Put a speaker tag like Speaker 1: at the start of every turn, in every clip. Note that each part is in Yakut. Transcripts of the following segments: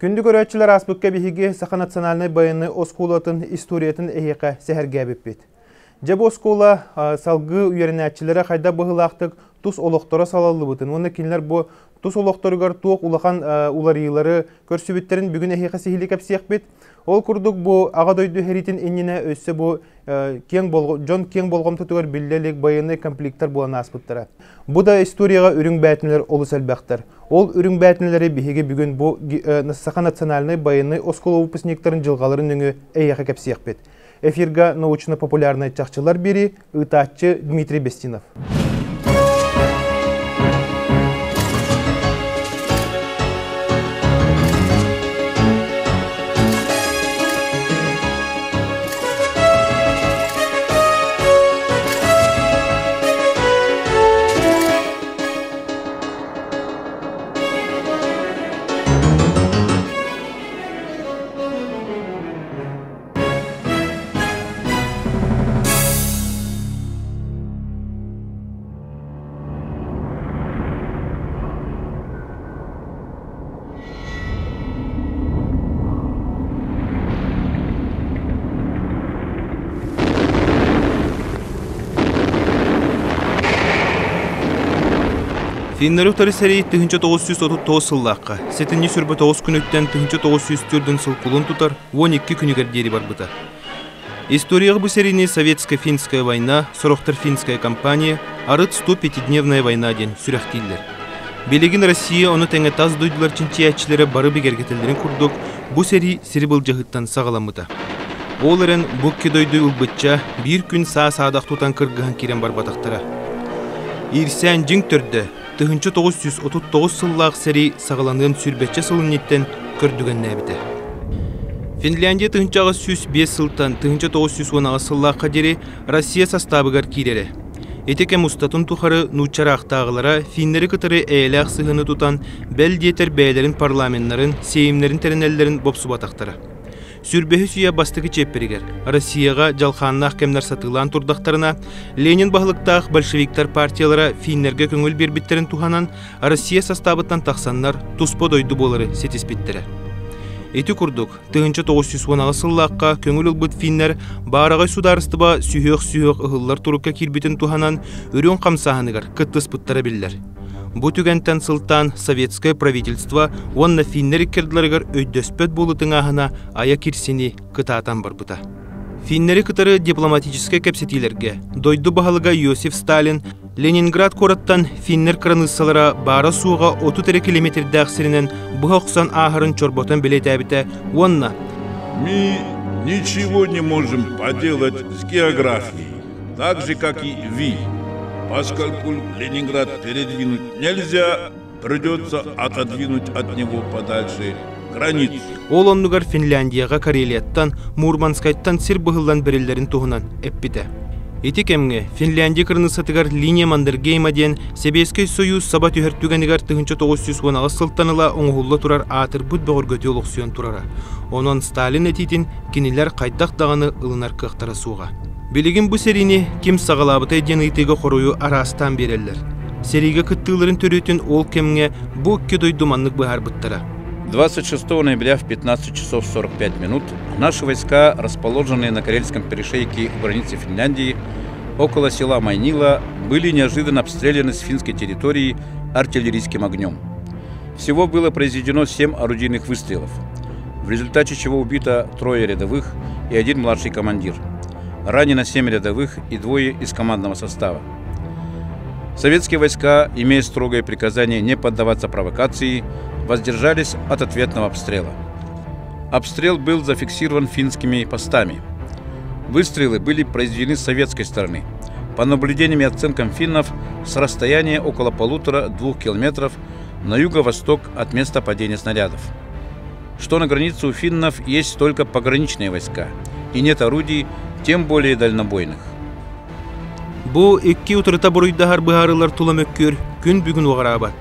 Speaker 1: Күндү көрөөччүлэр ааспыкка биһиги Саха национальнай байыаннай оскуолатын историятын эһиэхэ сэһэргээбиппит. Дьэ бу оскуола салгыы үөрэнээччилэрэ хайдах быһыылаахтык тус олохторо салаллыбытын уонна кинилэр бу тус олохторугар туох улахан уларыйыылары көрсүбүттэрин бүгүн эһиэхэ сиһилии кэпсиэхпит. Ол курдук бу Аҕа дойду сэриитин иннинэ өссө бу киэҥ дьон киэҥ болҕомтотугар биллэ илик байыаннай конфликтар буолан ааспыттара. Бу да историяҕа үрүҥ бээтинэлэр олус элбэхтэр. Ол үрүҥ бээтинэлэри биһиги бүгүн бу Саха национальнай байыаннай оскуола выпускниктарын дьылҕаларын нөҥүө эйиэхэ кэпсиэхпит. Эфирга научно-популярнай чахчылар бири ыытааччы Дмитрий Бестинов. Финнэри утары сэрии 1939 сыллаахха сэтинньи 29 күнүттэн 1904 сыл кулун тутар 12 күнүгэр диэри барбыта. Историяҕа бу сэриини Советско-финская война, сорохтор финская компания, арыт 105-дневная война диэн сүрэхтииллэр. Билигин Россия ону тэҥэ тас дойдулар чинчийээччилэрэ бары бигэргэтэллэрин курдук, бу сэрии сири былдьаһыттан саҕаламмыта. Ол эрэн бу икки дойду ылбычча биир күн саа-саадах тутан кыргыһан киирэн барбатахтара. Иирсээн дьиҥ төрдө 1939 сыллаах сэрии саҕаланыан сүүрбэччэ сыл инниттэн көрдүгэннээбитэ. Финляндия 1805 сылтан 1918 сыллаахха диэри Россия састаабыгар киирэрэ. Ити кэм устатын тухары нуучча ыраахтааҕылара финнэри кытары эйэлээх сыһыаны тутан, бэл диэтэр бэйэлэрин парламеннарын, сеймнэрин тэринэллэрин бопсубатахтара. Сүүрбэһис үйэ бастакы чиэппэригэр Россияҕа дьалхааннаах кэмнэр сатыылаан турдахтарына, Ленин баһылыктаах большевиктар партиялара финнэргэ көҥүл биэрбиттэрин туһанан, Россия састаабыттан тахсаннар туспа дойду буолары ситиспиттэрэ. Ити курдук, 1918 сыллаахха көҥүл ылбыт финнэр баараҕай судаарыстыба сүһүөх-сүһүөх ыһыллар турукка киирбитин туһанан үрүҥ хамсааһыныгар кыттыспыттара биллэр. Бу түгэнтэн сылтаан советское правительство уонна финнэр иккардыларыгар өйдөспөт буолуу тыҥааһына айа кирсини кытаатан барбыта. Финнэри кытары дипломатическай кэпсэтиилэргэ дойду баһылыга Иосиф Сталин Ленинград куораттан финнэр кыраныыссалара баара-суоҕа 30 эрэ километрдээх сиринэн быһа охсон ааһарын чорботон бэлиэтээбитэ уонна
Speaker 2: Мы ничего не можем поделать с географией, так же, как и вы. Поскольку Ленинград передвинуть нельзя, придется отодвинуть от него подальше границу.
Speaker 1: Ол оннугар Финляндияҕа Карелияттан, Мурманскайтан сир быһыллан бэриллэрин туһунан эппитэ. Ити кэмҥэ Финляндия кырыныссатыгар линия Мандергейма диэн Сэбиэскэй Сойуус саба түһэр түгэнигэр 1918 сылтан ыла оҥоһулла турар аатырбыт бөҕөргөтүү олохсуйан турара. Онон Сталин этиитин кинилэр хайдах даҕаны ылынар кыахтара суоҕа. Билигин бу сэриини ким саҕалаабытай диэн ыйытыыга хоруйу араастаан биэрэллэр. Сэриигэ кыттыыларын төрүөтүн ол кэмҥэ бу икки дойду маннык быһаарбыттара.
Speaker 2: 26 ноября в 15 часов 45 минут наши войска, расположенные на Карельском перешейке у границы Финляндии, около села Майнила, были неожиданно обстреляны с финской территории артиллерийским огнем. Всего было произведено 7 орудийных выстрелов, в результате чего убито трое рядовых и один младший командир. Ранено 7 рядовых и двое из командного состава. Советские войска, имея строгое приказание не поддаваться провокации, воздержались от ответного обстрела. Обстрел был зафиксирован финскими постами. Выстрелы были произведены с советской стороны. По наблюдениям и оценкам финнов, с расстояния около полутора-двух километров на юго-восток от места падения снарядов. Что на границе у финнов есть только пограничные войска и нет орудий, тем более дальнобойных.
Speaker 1: Бу икки утарыта буруйдаһар быһаарыылар тула мөккүөр күн бүгүн уҕараабат.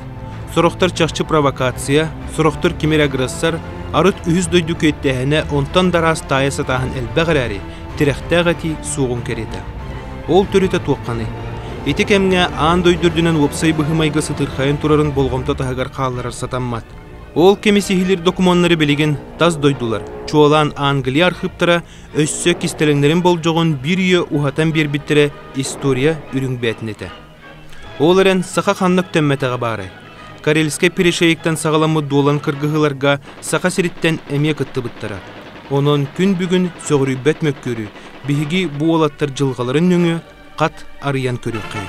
Speaker 1: Сорохтор чахчы провокация, сорохтор ким эрэ агрессор, арыт үһүс дойду күөттээһинэ онтон да араас таайа сатааһын элбэх эрээри, тирэхтээх этии суоҕун кэриэтэ. Ол төрүтэ туохханый? Ити кэмҥэ аан дойду үрдүнэн уопсай быһыы-майгы сытыырхайан турарын болҕомто таһыгар хаалларар сатаммат. Ол кэми сиһилиир докумуоннары билигин тас дойдулар, чуолаан Англия архыыптара өссө кистэлэҥнэрин болдьоҕун биир үйэ уһатан биэрбиттэрэ история үрүҥ бээтинэтэ. Ол эрэн саха ханна үктэммэтэҕэ баарай? Карельскай перешейктэн саҕаламмыт дуолан кыргыһыыларга Саха сириттэн эмиэ кыттыбыттара. Онон күн бүгүн сөҕүрүйбэт мөккүөрү биһиги бу уолаттар дьылҕаларын нөҥүө хат арыйан көрүөххэйиҥ.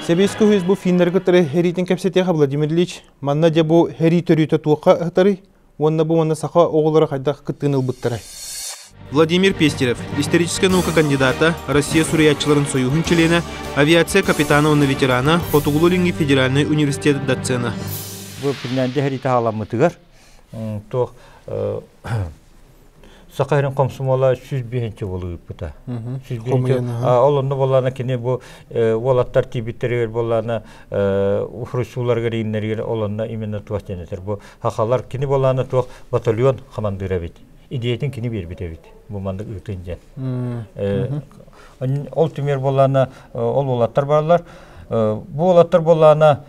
Speaker 1: Сэбиэскэй Союз бу финнэри кытары эриитин кэпсэтиэхэ Владимир Ильич. Манна дьэ бу һэрии төрүтэ туохха ыһытарый? Уонна бу манна саха оҕолоро хайдах кыттыыны ылбыттарай? Владимир Пестерев, историческай наука кандидата, Россия суруйааччыларын союһун чилиэнэ, авиация капитана уонна ветерана, Хотугулуу-Илиҥҥи федеральнай университет доцена.
Speaker 3: Бу Финляндия һэриитэ халаммытыгар туох Саха сирин комсомола 105 буолу ыыппыта. Ол онно буоллаана кини бу уолаттар тиийбиттэригэр буоллаана Хрущевларыгар ииннэригэр ол онно именно туох диэн этэр. Бу хахалар кини буоллаана туох батальон хамандыыра эбит. Идеятын кини биэрбит эбит. Бу маннык ыытын диэн. Ол түмэр буоллаана ол уолаттар бааллар. Бу уолаттар буоллаана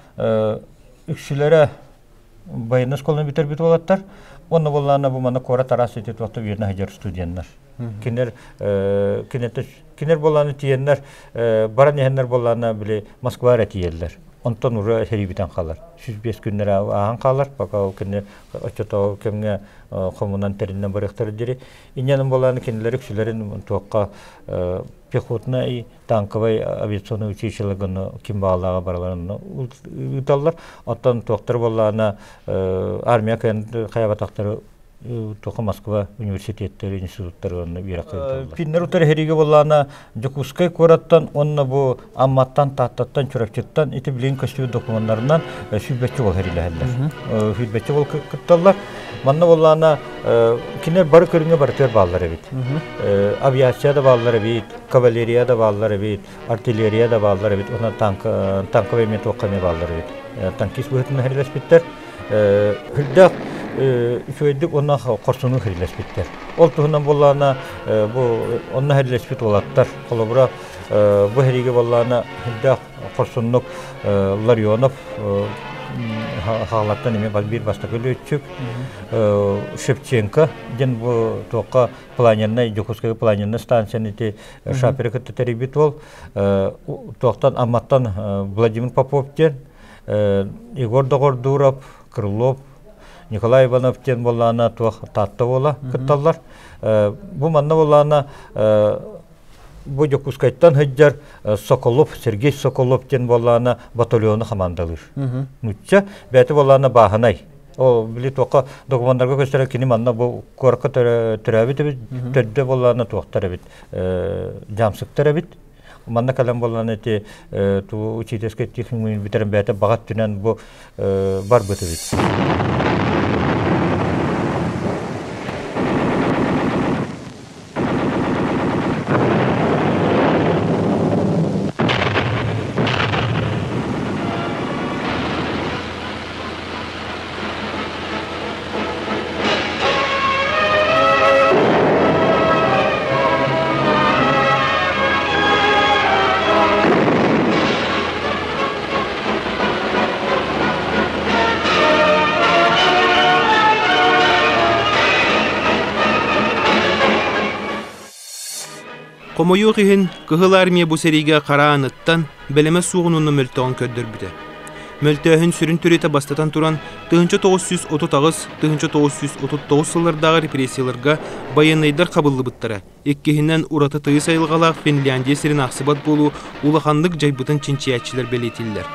Speaker 3: үксүлэрэ военный школаны бүтэрбит уолаттар уонна буоллаана бу манна куорат араас ити туохта үөрэнэ сылдьар студеннар. Кинилэр кинилэр буоллаана тиийэннэр баран иһэннэр буоллаана били Москва эрэ тиийэллэр. Онтон уже сэриибитэн хаалар. 105 күннэр ааһан хаалар, пока ол кэннэ оччотооҕу кэмҥэ хомунан тэринэн барыахтара диэри. Инньэнэн буоллаана кинилэр үксүлэрин туохха пехотнай танковай авиационный училищеларга ким баалааҕа барыларын ыыталлар. Оттон туохтар буоллаҕына армия хайабатахтары туха Москва университеттары, институттары уонна үөрэххэ ыыталлар. Финнэр утары сэриигэ буоллаҕына Дьокуускай куораттан уонна бу Амматтан, Тааттаттан, Чурапчыттан ити билигин көстүбүт докумуоннарынан сүүрбэччэ уол сэриилэһэллэр. Сүүрбэччэ уол кытталлар. Манна буоллаҕына кинилэр бары көрүҥҥэ барытыгар бааллар эбит. Авиация да бааллар эбит, кавалерия да бааллар эбит, артиллерия да бааллар эбит, уонна танковый эмиэ туохха эмиэ бааллар эбит. Танкист быһыытынан хэрилэспиттэр. Үрдээх үчүгэйдик уонна хорсунуу хэрилэспиттэр. Ол туһунан буоллаҕына бу онно хэрилэспит уолаттар, холобура, бу сэриигэ буоллаҕына үрдээх хорсуннук Ларионов хаалаттан эмиэ биир бастакы лүөччүк Шевченко диэн бу туохха планернай Дьокуускайга планернай станцияны ити Шаперы кытта тэрийбит уол туохтан Амматтан Владимир Попов диэн Егор Доҕордуурап Крылов Николай Иванов диэн буоллаҕына туох Таатта уола кытталлар. Бу манна буоллаҕына бу Дьокуускайтан сылдьар Соколов, Сергей Соколов диэн буоллаҕына батальону хамаандалыыр. Нуучча бэйэтэ буоллаҕына бааһынай. Ол били туохха докумуоннарга көстөрө кини манна бу куоракка төрөөбүт эбит, төрдө буоллаҕына туохтар эбит, дьаамсыктар эбит. Манна кэлэн буоллаҕына ити ту учительскай техникумун бүтэрэн бэйэтэ баҕа өттүнэн бу барбыт эбит.
Speaker 1: Хомойуох иһин, Кыһыл Армия бу сэриигэ хара ааныттан, бэлэмэ суоҕун уонна мөлтөҕүн көрдөрбүтэ. Мөлтөөһүн сүрүн төрүөтэ бастатан туран, 1938-1939 сыллардааҕы репрессияларга байыаннайдар хабыллыбыттара, иккиһинэн, ураты тыйыс айылҕалаах Финляндия сирин аахсыбат буолуу улаханнык дьайбытын чинчийээччилэр бэлиэтииллэр.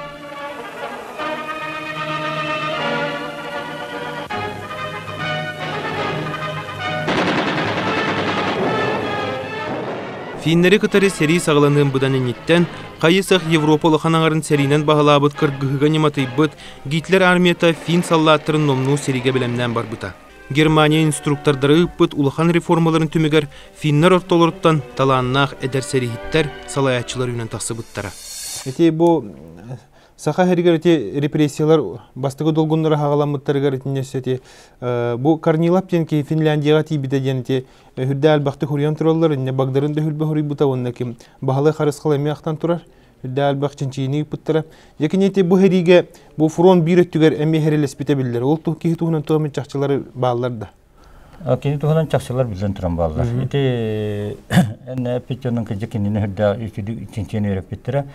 Speaker 1: Финнэри кытары сэрии саҕаланыан быдан инниттэн хайы-сах Европа улахан аҥарын сэриинэн баһылаабыт кыргыһыыга ньыматыйбыт Гитлер армията фин саллааттарын номнуо сэриигэ бэлэмнээн барбыта. Германия инструктордара ыыппыт улахан реформаларын түмүгэр финнэр ортолоруттан талааннаах эдэр сэрииһиттэр, салайааччылар үүнэн тахсыбыттара.
Speaker 4: Ити бу Саха сиригэр ити репрессиялар бастакы долгуннара хаҕаламмыттарыгар итиннэ өссө ити бу Корнилов диэн киһи Финляндияҕа тиийбитэ диэн ити үрдэ элбэхтик хуруйан тураллар, иннэ Багдарын да хүрбэ хуруйбута уонна ким Баһылай Харысхал эмиэ ахтан турар. Үрдэ элбэх чинчийиини ыыппыттара. Дьэ кини ити бу сэриигэ бу фронт биир өттүгэр эмиэ хэрилэспитэ биллэр. Ол киһи туһунан туох эмит чахчылары бааллар да?
Speaker 3: Кини туһунан чахчылар биллэн туран бааллар. Ити эн эппит дьонун кыдьык кинини үрдэ чинчийэн үөрэппиттэрэ.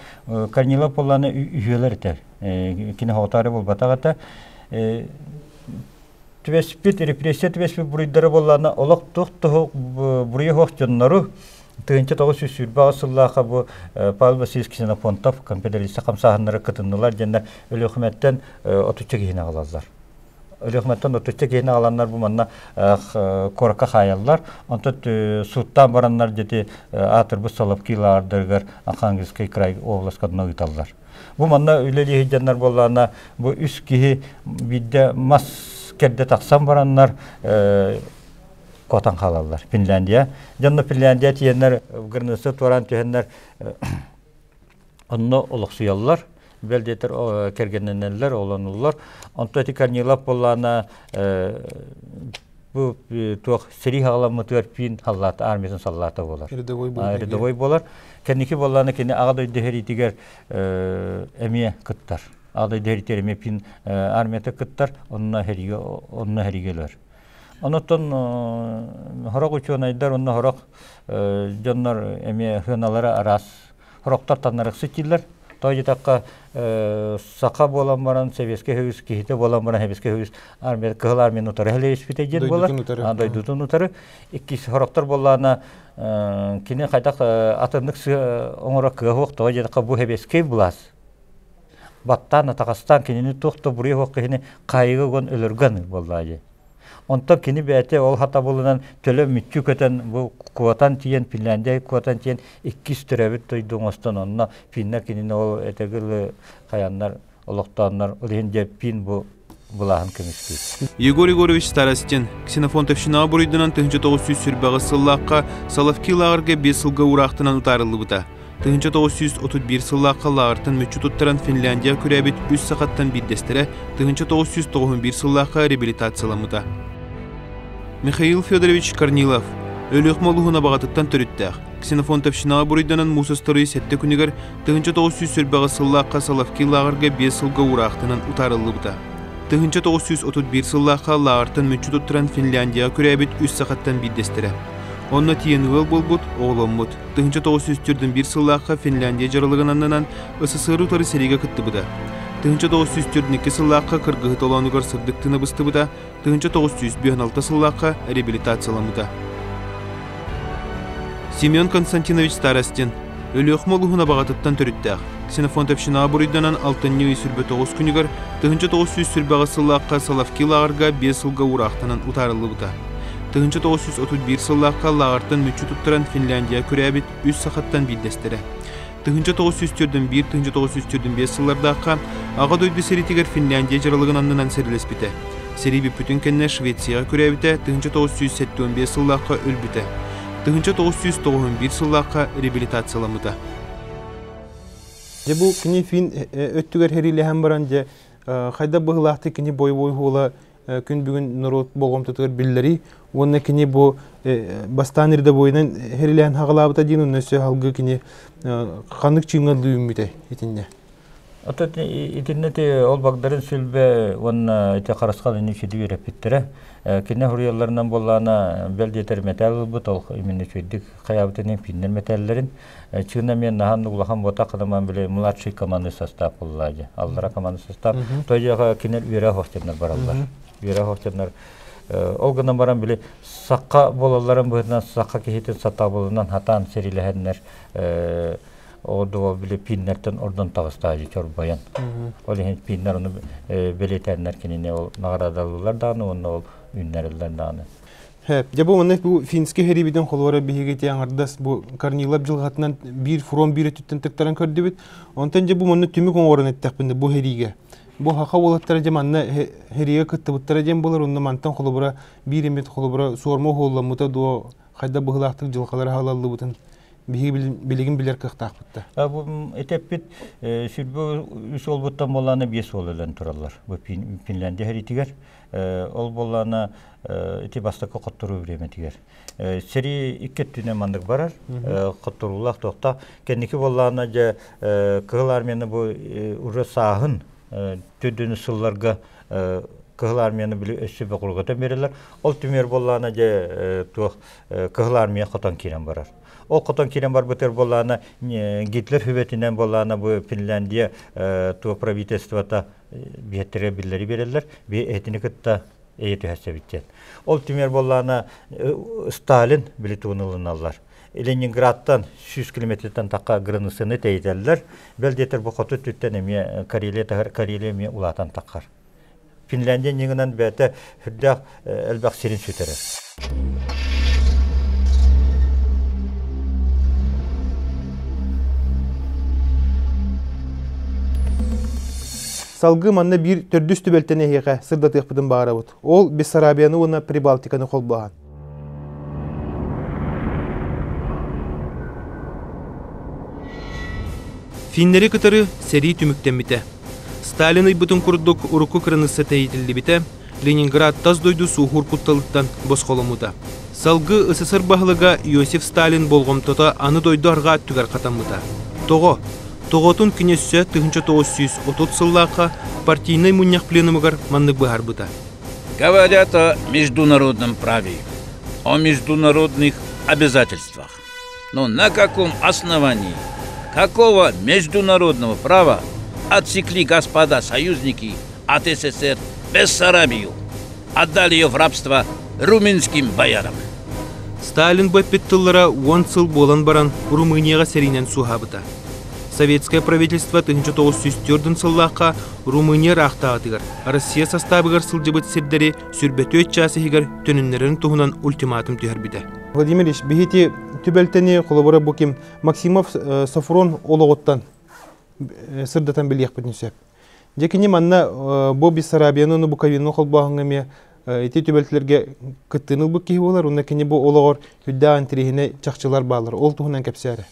Speaker 3: Корнилов буоллааны үһүөлэр этэр. Кини хоҕутаары буолбатах этэ. Түбэспит, репрессия түбэспит буруйдара буоллаана олох туох туһу буруйа суох дьоннору 1928 сыллаахха бу Павел Васильевич Ксенофонтов конфедерация хамсааһыннара кытыннылар диэннэр Өлүөхүмэттэн отучча киһини аҕалаллар. Өлүөхүмэттэн отучча киһини аҕаланнар бу манна куоракка хаайаллар. Онтон сууттаан бараннар дьити аатырбыт Соловки лааҕырдарыгар Архангельскай край областка ыыталлар. Бу манна үлэлии сылдьаннар буоллаҕына, бу үс киһи биирдэ мас кэрдэ тахсан бараннар куотан хаалаллар Финляндия. Дьонно Финляндия тиийэннэр граница туораан түһэннэр онно олохсуйаллар. Бэл диэтэр кэргэннэнэллэр, олонуллар. Онто ити Корнилов буоллаҕына бу туох сэрии хаҕаламмытыгар пиин саллаата армиятын саллаата буолар. Рядовой буолар. Кэнники буоллаҕына кини Аҕа дойду сэриитигэр эмиэ кыттар. Аҕа дойду сэриитигэр эмиэ пиин армията кыттар, онно сэриигэ онно сэриигэ өлөр. Онуттан сорох учуонайдар уонна сорох дьоннор эмиэ сыаналара араас сорохтор таннарыксыт дииллэр. Тоҕо диэтэххэ, саха буолан баран, Сэбиэскэй Союз киһитэ буолан баран, Сэбиэскэй Союз армия, Кыһыл армияны утары хэлэйиспитэ диэн буолар. Дойдутун утары. Иккис сорохтор буоллаҕына, кини хайдах атыннык оҥоро кыа суох, тоҕо диэтэххэ, бу сэбиэскэй былаас баттаан, атаҕастаан кинини туох да буруйа суох киһини хаайыыга уган өлөргө аныыр буоллаҕа дии. Онтон кини бэйэтэ ол хатабылынан төлө мүччү көтөн бу куотан тиийэн Финляндия куотан тиийэн иккис төрөөбүт дойду оҥостон онно финнэр кинини ол этэгил хайаннар олохтооннор ол иһин дьэ фин бу былааһын көмүскүүр.
Speaker 1: Егор Егорович Старостин Ксенофонтовщинаҕа буруйданан 1928 сыллаахха Соловки лааҕырга биэс сылга уураахтанан утаарыллыбыта. 1931 сыллаахха лааҕыртан мүччү туттаран Финляндия күрээбит үс сахаттан биирдэстэрэ 1991 сыллаахха реабилитацияламмыта. Михаил Федорович Корнилов Өлүөхмэ улууһун абаҕатыттан төрүттээх. Ксенофонтовщинаҕа буруйданан муус устар сэттэ күнүгэр 1948 сыллаахха Соловки лааҕырга биэс сылга уураахтанан утаарыллыбыта. 1931 сыллаахха лааҕыртан мүччү туттаран Финляндияҕа күрээбит үс сахаттан биирдэстэрэ. Онно тиийэн ыал буолбут, оҕоломмут. 1941 сыллаахха Финляндия дьаралыгын аннынан СССР утары сэриигэ кыттыбыта. 1942 сыллаахха Кыргыһы толоонугар сырдык тыына быстыбыта, 1956 сыллаахха реабилитацияламмыта. Семен Константинович Старостин Өлүөхүмэ улууһун Абаҕатыттан төрүттээх. Ксенофонтовщинаҕа буруйданан алтынньы ый 29 күнүгэр 1928 сыллаахха Соловки лааҕырга биэс сылга уураахтанан утаарыллыбыта. 1931 сыллаахха лааҕыртан мүччү туттаран Финляндия күрээбит үс сахаттан биирдэстэрэ. 1941-1945 сыллардаахха Аҕа дойду сэриитигэр Финляндия дьаралыгын аннынан сэриилэспитэ. Сэрии бүппүтүн кэннэ Швецияҕа күрээбитэ 1975 сыллаахха өлбүтэ. 1991 сыллаахха реабилитацияламмыта.
Speaker 4: Дьэ бу кини фин өттүгэр сэриилэһэн баран дьэ хайдах быһыылаахтык кини бойобуой уола күн бүгүн норуот болҕомтотугар биллэрий уонна кини бу бастаан рядовойунан хэрилээн хаҕалаабыта диэн онно өссө салгыы кини ханнык чыыҥҥа үүммүтэй итиннэ
Speaker 3: Ото итиннэ ти ол Багдарын сүлбэ уонна ити Харысхал ини сүдү үөрэппиттэрэ. Кине хуруйалларынан буоллаана бэл диэтэр мэтээл ылбыт ол именно үчүгдүк хайаабытын финнэр мэтээллэрин чыына мен наһан улахан буотах кынаман биле младший командный состав булла же аллара командный состав той жака кинер үөрэ хостеннар бараллар үөрэ хостеннар ол гынан баран били сакка болалларын быһытынан сакка киһитин сатабылынан хатаан сэрилэһэннэр Ол били пиннэртэн ордон таҕыстаажы чорбойон. Ол иһин пиннэр ону бэлиэтээннэр кинини ол наҕараадалыыллар даҕаны уонна ол үүннэрэллэр даҕаны.
Speaker 4: Дьэ бу манна бу финский хэрибитин холуора биһиги ти аҥардас бу Корнилов дьылҕатынан биир фронт биир өттүттэн тыктаран көрдүбүт. Онтон дьэ бу манна түмүк оҥорон эттэхпинэ бу хэриигэ. Бу хаха уолаттара дьэ манна херия кыттыбыттара диэн буолар, онно мантан холобура биир эмит холобура суорма уһулламмыта дуо, хайда быһыылаахтык дьылҕалара хаалаллыбытын биһиги билигин билэр кыахтаахпыт да.
Speaker 3: Бу этеппит сүрбэ үс уолбуттан буоллаана биэс уол өлөн тураллар. Бу Финляндия хэритигэр. Ол буоллаана ити бастакы хотторуу бириэмэтигэр. Сэрии икки өттүнэн маннык барар. Хотторуулаах туохтаах. Кэнники буоллаана дьэ Кыһыл армияны бу уже сааһын төрдүнү сылларга Кыһыл армияны били өссө бөҕөргөтөн биэрэллэр. Ол түмүгэр буоллаана дьэ туох Кыһыл армия хотон киирэн барар. Ол хотон киирэн барбытыгар буоллаана Гитлер хүбэтинэн буоллаана бу Финляндия туох правительствота биһэттергэ биллэри биэрэллэр. Би этини кытта эйэ түһэрсэбит диэн. Ол түмүгэр буоллаана Сталин били тугун ылыналлар. Ленинградтан 100 километртан тахха границаны тэйитэллэр. Бэл диэтэр бу хоту өттүттэн эмиэ Карелия таһар Карелия эмиэ улаатан таххар. Финляндия ньыгынан бэйэтэ сүрдээх элбэх сирин сүтэрэр.
Speaker 4: Салгыы манна биир төрдүс түбэлтэни эһиэхэ сырдатыахпытын баҕарабыт. Ол Бессарабияны уонна Прибалтиканы холбоһон.
Speaker 1: Финнэри кытары сэрии түмүктэммитэ. Сталин ыйбытын курдук урукку кыраныысса тэйитиллибитэ, Ленинград тас дойду суоһуур кутталыттан босхоломмута. Салгыы СССР баһылыга Иосиф Сталин болҕомтото аны дойду арҕаа өттүгэр хатаммыта. Тоҕо? Тоҕотун кини өссө 1930 сыллаахха партийнай мунньах пленумугар маннык быһаарбыта.
Speaker 2: Говорят о международном праве, о международных обязательствах. Но на каком основании, какого международного права отсекли господа союзники от СССР Бессарабию, отдали ее в рабство румынским боярам?
Speaker 1: Сталин бу эппит тыллара уон сыл буолан баран Румынияҕа сэриинэн суоһаабыта. Советское правительство 1904 сыллаахха Румыния ыраахтааҕытыгар Россия састаабыгар сылдьыбыт сирдэри сүрбэтүөт чаас иһигэр төнүннэрэрин туһунан ультиматум түһэрбитэ.
Speaker 4: Владимир Ильич, биһити түбэлтэни холобура бу ким Максимов Софрон олоҕуттан сырдатан билиэхпитин сөп. Дьэ кини манна бу Бессарабияны, Буковину холбооһуҥҥа эмиэ ити түбэлтэлэргэ кыттыыны ылбыт киһи буолар, уонна кини бу олоҕор үрдээх интэриэһинэй чахчылар бааллар. Ол туһунан кэпсээрэ.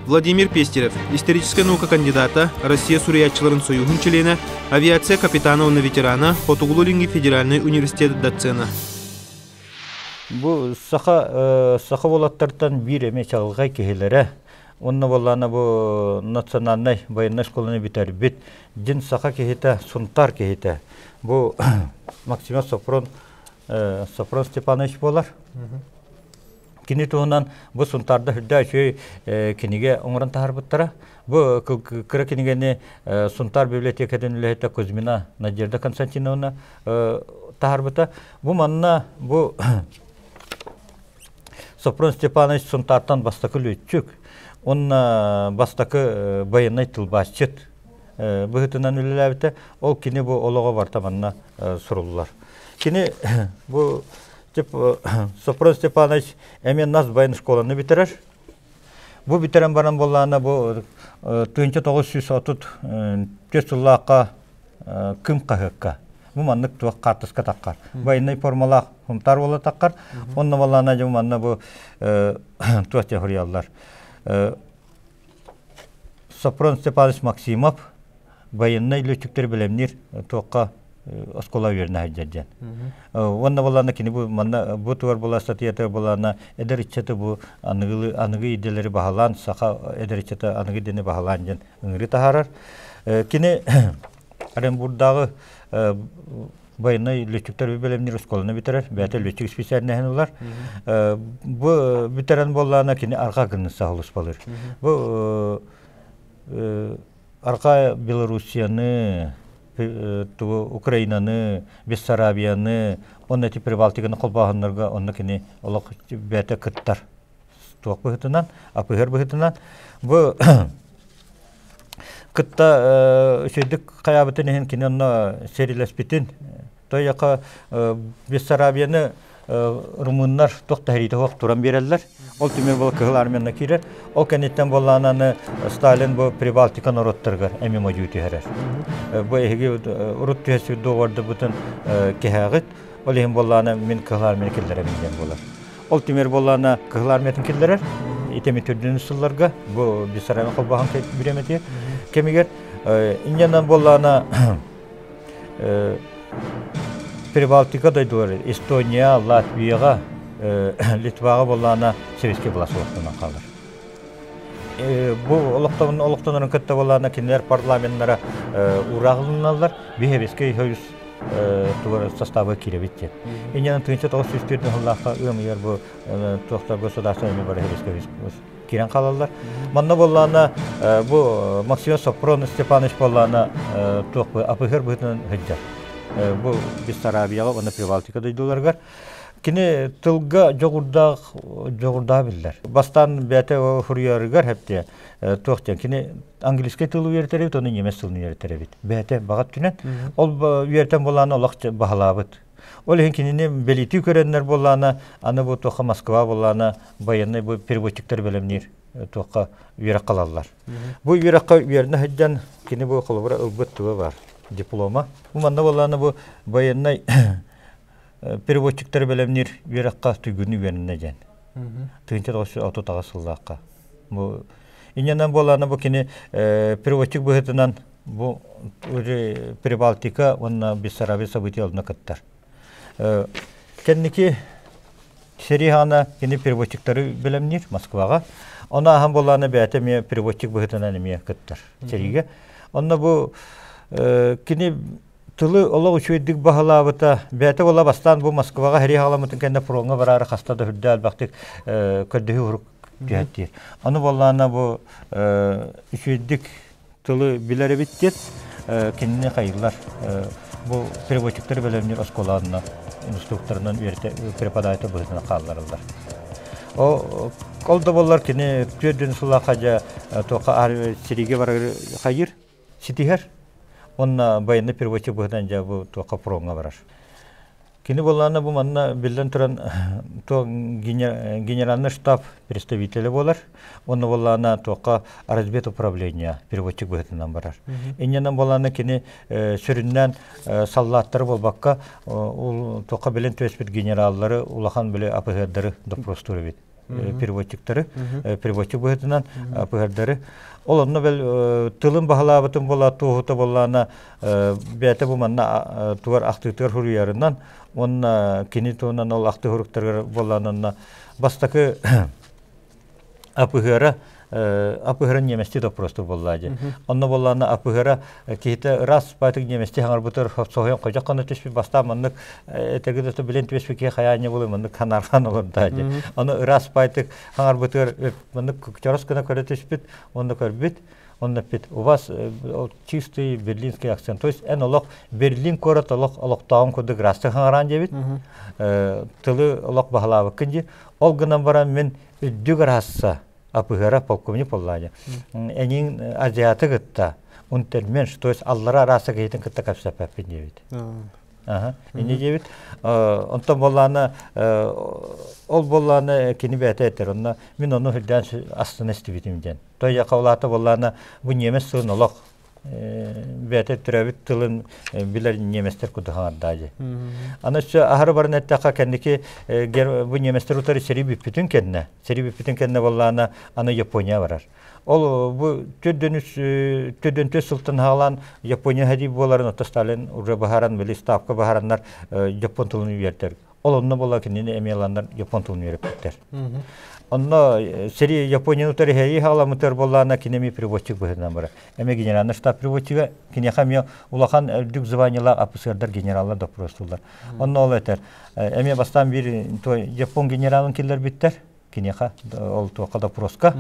Speaker 1: Владимир Пестерев, историческай наука кандидата, Россия суруйааччыларын союһун чилиэнэ, авиация капитана уонна ветерана, Хотугулуу-Илиҥҥи федеральнай университет доцена.
Speaker 3: Бу саха саха уолаттартан биир эмиэ чаҕылхай киһилэрэ. Онно буоллаана бу национальнай военнай школаны бүтэрбит дьин саха киһитэ, Сунтаар киһитэ. Бу Максимов Сопрон Сопрон Степанович буолар. Кини туһунан бу Сунтаарда үрдэ үчүгэй кинигэ оҥорон таһаарбыттара. Бу кыра кинигэни Сунтаар библиотекатын үлэһитэ Кузьмина Надежда Константиновна таһаарбыта. Бу манна бу Сопрон Степанович Сунтаартан бастакы лүөччүк, уонна бастакы военнай тылбаасчыт быһыытынан үлэлээбитэ. Ол кини бу олоҕо барыта манна суруллар. Кини бу Сопрон Степанович эмиэ нас военной школаны бүтэрэр. Бу бүтэрэн баран буоллаҕына бу 1934 сыллаахха Кым хаһыакка бу маннык туох хаартыска таххар. Военный формалаах хунтаар буола таххар. Онно буоллаҕына дьэ манна бу туох диэн суруйаллар. Сопрон Степанович Максимов военнай летчиктери бэлэмниир туохха оскуола үөрэнэ сылдьар диэн. Уонна буоллаҕына кини бу манна бу тугар була статьята буоллаҕына эдэр ыччаты бу аныгы аныгы идэлэри баһылаан саха эдэр ыччата аныгы идэни баһылаан диэн ыҥырыы таһаарар. Кини Оренбурдааҕы военнай летчиктэр бэлэмниир оскуоланы бүтэрэр, бэйэтэ летчик специальноһын ылар. Бу бүтэрэн буоллаҕына кини арҕаа гынны саһылыспалыыр. Бу арҕаа Белоруссияны, Украинаны, Бессарабияны, уонна ити Прибалтиканы холбооһуннарга онно кини олох бэйэтэ кыттар. Туох быһыытынан, апыһыр быһыытынан. Бу кытта үчүгдүк хайаабытын иһин кини онно сэриилэспитин, Тойока Бессарабияны румыннар туох да сэриитэ суох туран биэрэллэр. Ол түмүгэр буола Кыһыл Армияны киирэр. Ол кэнниттэн буоллаҕына Сталин бу Прибалтика норуоттарыгар эмиэ модьуу түһэрэр. Бу эһиги урут түһэсибит дуогабардарбытын кэһээҕит. Ол иһин буоллаҕына мин Кыһыл Армияны киллэрэбин диэн буолар. Ол түмүгэр буоллаҕына Кыһыл Армиятын киллэрэр. Итими төрдүнүс сылларга бу Бессарабия холбоһон бириэмэтигэр кэмигэр инньэнэн буоллаҕына Прибалтика дойдулары Эстония, Латвияҕа, Литваҕа буоллаҕына советский власть олохтонон хаалар. Бу олохтонорун кытта буоллаҕына кинилэр парламеннара уураах ылыналлар. Биһэбискэй союз состава киирэбит диэн. Инньэнэн 1904 сыллаахха ыам ыйар бу туохтар государство эми бары киирэн хаалаллар. Манна буоллаҕына бу Максим Сопрон Степанович буоллаҕына туох АПХР быһыытынан сылдьар. Бу Бессарабияҕа уонна Прибалтика дойдуларыгар. Кини тылга дьоҕурдаах дьоҕурдаах биллэр. Бастаан бэйэтэ суруйарыгар хэптиэ туох диэн кини английскай тылы үөрэтэр эбит, ону немец тылын үөрэтэр эбит. Бэйэтэ баҕа өттүнэн. Ол үөрэтэн буоллаҕына олох баһылаабыт. Ол иһин кинини бэлиэтии көрөннөр буоллаҕына, аны бу туохха Москва буоллаҕына военный бу переводчиктар бэлэмниир туохха үөрэх халаллар. Бу үөрэххэ үөрэнэ сылдьан кини бу холобура ылбыт туга бар диплома. Бу манна буоллаҕына бу военный переводчиктары бэлэмниир үөрэххэ туйгуну үөрэннэ диэн. 1938 сыллаахха. Бу инньэнэн буоллаҕына бу кини переводчик быһыытынан бу Прибалтика уонна Бессарабия событияларына кыттар. Кэнники сэрии хаана кини переводчиктары бэлэмниир Москваҕа. Ону ааһан буоллаҕына бэйэтэ эмиэ переводчик быһыытынан эмиэ кыттар сэриигэ. Онно бу кини тылы олох үчүгэйдик баһылаабыта. Бэйэтэ буола бастаан бу Москваҕа сэрии хаҕаламмытын кэннэ фроҥҥа бараары хаста да үрдэ элбэхтик көрдөһүү сурук түһэттиир. Ону буоллаҕына бу үчүгэйдик тылы билэр эбит диэн кинини хайыллар. Бу переводчиктары бэлэмниир оскуоланна инструкторынан үөрэтэ преподаватель быһыытынан хаалларыллар. Ол да буоллар кини түөрдүн сыллаахха дьэ туохха сириигэ барар хайыр ситиһэр. Уонна военный переводчик быһыытынан дьэ бу туохха фроҥҥа барар. Кини буоллаҕына бу манна биллэн туран то генеральный штаб представителэ буолар. Онно буоллаҕына туохха разведуправление переводчик быһыытынан барар. Инньэнэн буоллаҕына кини сүрүннээн саллааттары буолбакка туохха билэн түбэспит генераллары улахан били АПХ-дары допростуур эбит. Переводчиктары, переводчик быһыытынан АПХ-дары. Ол онно бэл тылын баһылаабытын буола туоһута буоллаҕына бэйэтэ бу манна тугар ахтыытыгар суруйарынан уонна кини туһунан ол ахтыы суруктарыгар буоллаҕына бастакы АПХ-ра АПХ-ра немецти допростур буоллаа дии. Онно буоллаҕына АПХ-ра киһитэ ыраас баайтык немецти хаҥарбытыр соһуйан хойдох хана түспүт бастаан маннык этэргэ да билэн түбэспит киһи хайаанньа буолуй маннык ханаархан олордаа дии. Ону ыраас баайтык хаҥарбытыгар маннык чорос гына көрө түспүт, онно көрбүт, онно эппит у вас чистый берлинский акцент. То есть эн олох Берлин куорат олох олохтооҕун курдук ыраастык хаҥараан диэбит. Тылы олох баһылаабыккын дии. Ол гынан баран мин үрдүк ырасса АПХ-ра полковник буоллаҕа эниин азиаты кытта унтерменш, то есть аллара арааса киһитин кытта кэпсэппэппин диэбит. Инни диэбит. Онтон буоллаана ол буоллаана кини бэйэтэ этэр. Онно мин ону үрдээн астына истибитим диэн. Той яка буоллаана бу немец тылын олох бэйэтэ төрөөбүт тылын билэр немецтэр курдук хаҥарdaa дии. Аны өссө аһары баран эттэххэ кэнники бу немецтэр утары сэрии бүппүтүн кэннэ, сэрии бүппүтүн кэннэ буоллаҕына аны Япония барар. Ол бу төрдүн сылтан хаалан Япония сэрии буоларын отто Сталин уже баһаран били ставка баһараннар япон тылын үөртэр. Ол онно буола кинини эмиэ ыланнар япон тылын үөрэппиттэр. Онно сэрии Японияны утары сэрии хаҕаламмытыгар буоллаҕына кини эмиэ переводчик быһыытынан барар. Эмиэ генеральный штаб переводчига киниэхэ эмиэ улахан үрдүк званиелаах офицердар генераллар доппуруостууллар. Онно ол этэр. Эмиэ бастаан биир япон генералын киллэрбиттэр киниэхэ ол туохха допроска.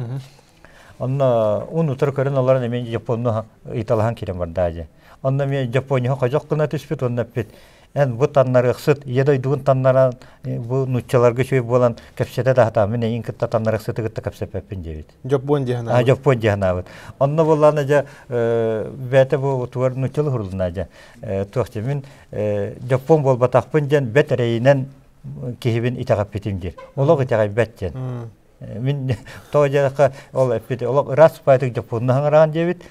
Speaker 3: Онно ун утары көрөн олорон эмиэ японну ыйыталаһан киирэн бардаа дии. Онно эмиэ Японияҕа ходьох гына түспүт уонна эппит эн бу таннарыахсыт ийэ дойдугун таннаран бу нууччаларга үчүгэй буолан кэпсэтэ да сатаан мин эйигин кытта таннарыахсыты кытта кэпсэппэппин диэбит.
Speaker 4: Дьоппуон дии санаабыт.
Speaker 3: Дьоппуон дии санаабыт. Онно буоллаҕына дьэ бэйэтэ бу тугар нууччалыы хурулунаа дьэ туох дии мин дьоппуон буолбатахпын диэн бэт эрэйинэн. киһибин итэҕэппитим диир. Олох итэҕэйбэт диэн. Мин тоҕо диэтэххэ ол эппит олох ыраас баайтык дьоппуонна хаҥараан диэбит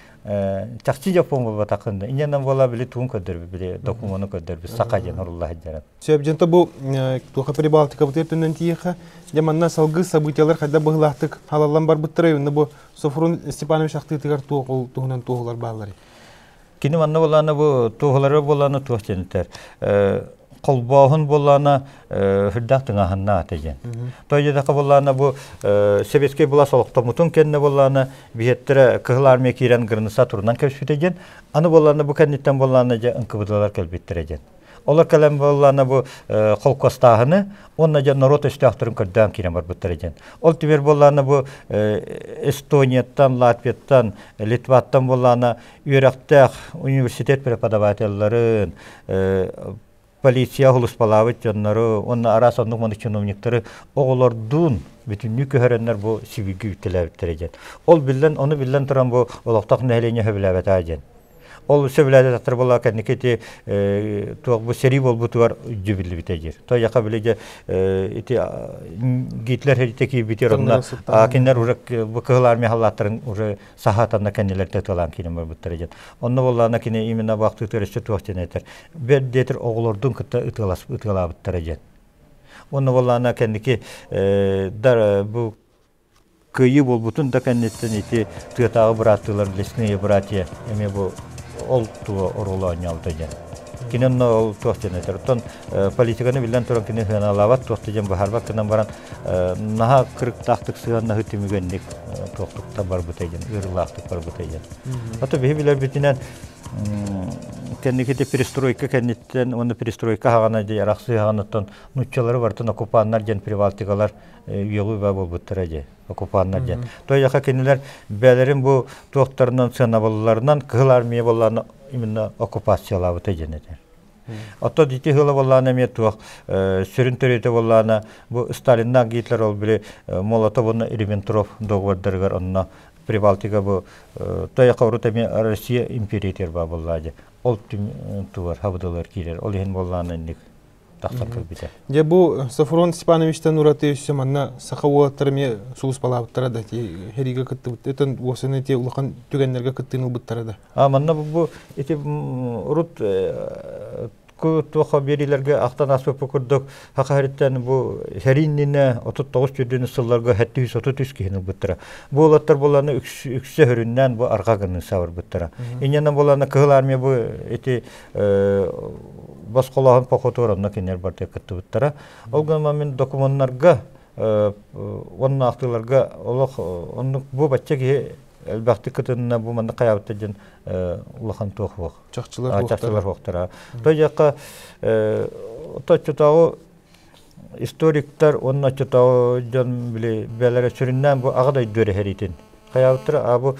Speaker 3: чахчы дьоппуон буолбатаххын да инньэнэн буола били тугун көрдөрбүт били докумуону көрдөрбүт саха диэн орулла сылдьарын.
Speaker 4: Сөп дьонто бу туоха Прибалтикабытыгар төннөн тиийиэхэ дьэ манна салгыы событиялар хайдах быһыылаахтык халаллан барбыттара уонна бу Софрон Степанович ахтыытыгар туох ол туһунан туоһулар баалларый?
Speaker 3: Кини манна буоллаана бу туоһулары буоллаана туох диэн холбооһун буоллаана үрдээх тыҥааһыннаах этэ диэн. Той диэтэххэ буоллаана бу сэбиэскэй былаас олохтоммутун кэннэ буоллаана биһиэттэрэ Кыһыл Армия киирэн граница турунан кэбиспитэ диэн. Аны буоллаана бу кэнниттэн буоллаана дьэ НКВД-лар кэлбиттэрэ диэн. Олор кэлэн буоллаана бу холкуостааһыны уонна дьэ норуот өстөөхтөрүн көрдөөн киирэн барбыттара диэн. Ол түмэр буоллаана бу Эстонияттан, Латвияттан, Литваттан буоллаана үөрэхтээх университет преподавателларын, полиция сулууспалаабыт дьоннору уонна араас оннук маннык чиновниктары оҕолордуун бүтүннүү көһөрөннөр бу сибииргэ үктэлээбиттэрэ диэн. Ол биллэн, ону биллэн туран бу олохтоох нэһилиэнньэ сөбүлээбэтэ диэн. Ол сөбүлээбэтэхтэр буолла кэнники ити туох бу сэрии буолбутугар дьүбүллүбүтэ диир. Тояха били дьэ ити Гитлер хэрите киирбитигэр онно кинилэр уже бу Кыһыл Армия халлааттарын уже саһаатанна кэннилэртэ тылаан киирэн барбыттара диэн. Онно буоллаҕына кини именно баахтыытыгар өссө туох диэн этэр. Бэрт диэтэр оҕолордун кытта ытыалаабыттара диэн. Онно буоллаҕына кэнники бу кыайыы буолбутун да кэнниттэн ити тыатааҕы бырааттыылар лесные братья эмиэ бу ол туга оруолу оонньообута диэн. Кини онно ол туох диэн этэр. Оттон политиканы биллэн туран кини сыаналаабат, туох да диэн быһаарбат гынан баран наһаа кырыктаахтык сыһыаннаһыы түмүгэнник туохтуктан барбыта диэн, ыарыылаахтык барбыта диэн. Ото биһи билэрбитинэн кэнники перестройка кэнниттэн уонна перестройка хаҕана дии арахсыы хаҕаныттан нууччалары барытын оккупаннар диэн прибалтикалар үөҕүү буолбуттара дии оккупаннар диэн. Тояха кинилэр бээлэрин бу туохтарынан сыанабылларынан Кыһыл Армия буоллаана именно оккупациялаабыта диэн этэр. Оттон ити ыла буоллаана эмиэ туох сүрүн төрүөтэ буоллаана бу Сталиннаах Гитлер ол били Молотов уонна Риббентроп договордарыгар онно Прибалтика бу Тояха урут эмиэ Россия империятыгар баа буоллаа дии. Ол тугар хабыдылар киирэр. Ол иһин буоллаана инник тахсан кэлбитэ.
Speaker 4: Дьэ бу Софрон Степановичтан ураты өссө манна саха уолаттара эмиэ сулууспалаабыттара да хэриигэ кыттыбыт. Этэн уосаны ити улахан түгэннэргэ кыттыыны ылбыттара да.
Speaker 3: А манна бу ити урут туохха биэриилэргэ ахтан ааспыппыт курдук саха сириттэн бу сэрии иннинэ 39 төрдүнү сылларга 733 киһини ылбыттара. Бу уолаттар буоллаҕына үксэ хөрүннээн бу арҕаа гыныы сабырбыттара. Инньэнэн буоллаҕына Кыһыл Армия бу ити босхолооһун похотугар онно кинилэр барыта кыттыбыттара. Ол гынан мин докумуоннарга уонна ахтыыларга олох оннук бу бачча киһи элбэхтик кытынна бу манна хайаабыта диэн улахан туох суох.
Speaker 4: Чахчылар
Speaker 3: чахчылар суохтара. То диэххэ оччотооҕу историктар уонна оччотооҕу дьон били бэлэрэ сүрүннээн бу аҕа дойду эрэһэритин хайаабыттара а бу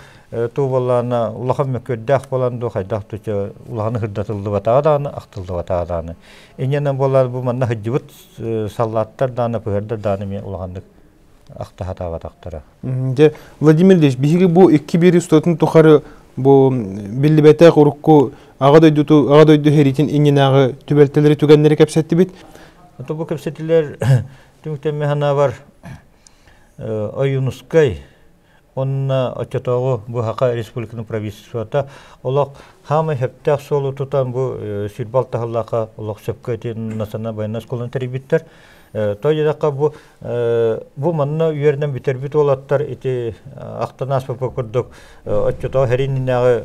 Speaker 3: туу буоллаҕына улахан мөккүөрдээх буолан дуу хайдах да улаханы сырдатыллыбатаҕа даҕаны ахтыллыбатаҕа даҕаны инньэнэн буоллар бу манна сылдьыбыт саллааттар даҕаны пыһырдар даҕаны эмиэ улаханнык ахта сатаабатахтара.
Speaker 4: Дьэ, Владимир Ильич, биһиги бу икки биир устатын тухары бу биллибэтэх урукку аҕа дойдуту аҕа дойду сэриитин иннинээҕи түбэлтэлэри түгэннэри кэпсэттибит.
Speaker 3: Ото бу кэпсэтилэр түмүктэммэ санаабар Ойуунускай уонна оччотооҕу бу Саха Республикатын правительствота олох хаамай сөптөөх суолу тутан бу сүүрбэ алта сыллаахха олох сөпкө ити национальнай военнай оскуоланы тэрийбиттэр. Той диэтэххэ бу бу манна үөрэнэн бүтэрбит уолаттар ити ахтан ааспыппыт курдук оччотооҕу сэрии иннинээҕи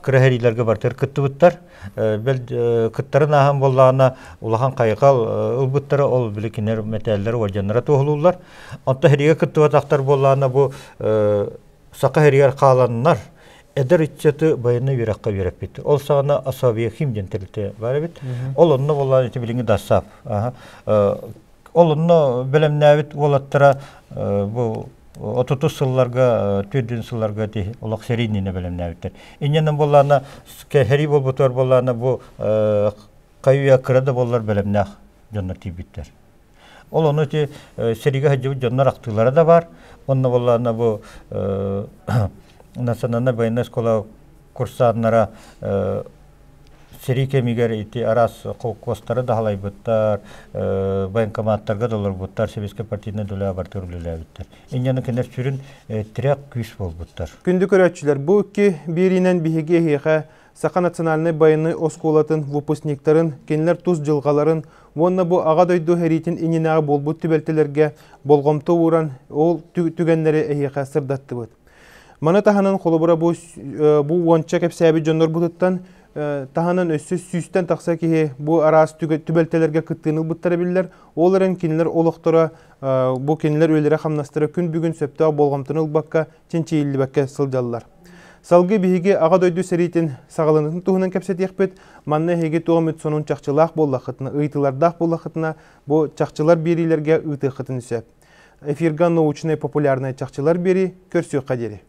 Speaker 3: кыра сэриилэргэ барытыгар кыттыбыттар. Бэл кыттарын ааһан буоллаҕына улахан хайҕал ылбыттара ол били кинилэр мэтээллэрэ уордьаннара туоһулууллар. Онтон сэриигэ кыттыбатахтар буоллаҕына бу саха сиригэр хааланнар эдэр ыччаты байыаннай үөрэххэ үөрэппит. Ол саҕана Асавиахим диэн тэрилтэ баар эбит. Ол онно буоллаҕына ити билиҥҥи ДАСАП. Ол онно бэлэмнээбит уолаттара бу отутус сылларга, төрдүн сылларга ити олох сэрии иннинэ бэлэмнээбиттэр. Инньэнэн буоллаҕына сэрии буолбутугар буоллаҕына бу хайы-үйэ кыра да буоллар бэлэмнээх дьоннор тиийбиттэр. Ол ону ити сэриигэ сылдьыбыт дьоннор ахтыылара да баар. Онно буоллаҕына бу национальнай военная школа курсаннара Сэрии кэмигэр ити араас холкуостары да халайбыттар, военкоматтарга да олорбуттар, сэбиэскэй партийнай үлэ бартыгар үлэлээбиттэр. Инньэни кинилэр сүрүн тирэх күүс буолбуттар.
Speaker 4: Күндү көрөөччүлэр, бу икки биэриинэн биһиги эһиэхэ Саха национальнай байыаннай оскуолатын выпускниктарын, кинилэр тус дьылҕаларын уонна бу Аҕа дойду сэриитин иннинээҕи буолбут түбэлтэлэргэ болҕомто ууран, ол түгэннэри эһиэхэ сырдаттыбыт. Маны таһынан холобура бу, бу уонча кэпсээбит дьоннорбутуттан таһынан өссө сүүстэн тахса киһи бу араас түбэлтэлэргэ кыттыыны ылбыттара биллэр. Ол эрэн кинилэр олохторо бу кинилэр үлэлэрэ-хамнастара күн бүгүн сөптөөх болҕомтону ылбакка, чинчийиллибэккэ сылдьаллар. Салгыы биһиги Аҕа дойду сэриитин саҕаланыытын туһунан кэпсэтиэхпит. Манна эһиги туох эмит сонун чахчылаах буоллаххытына, ыйытыылардаах буоллаххытына, бу чахчылар биэриилэргэ ыытыаххытын сөп. Эфирга научнай популярнай чахчылар биэрии көрсүөххэ диэри.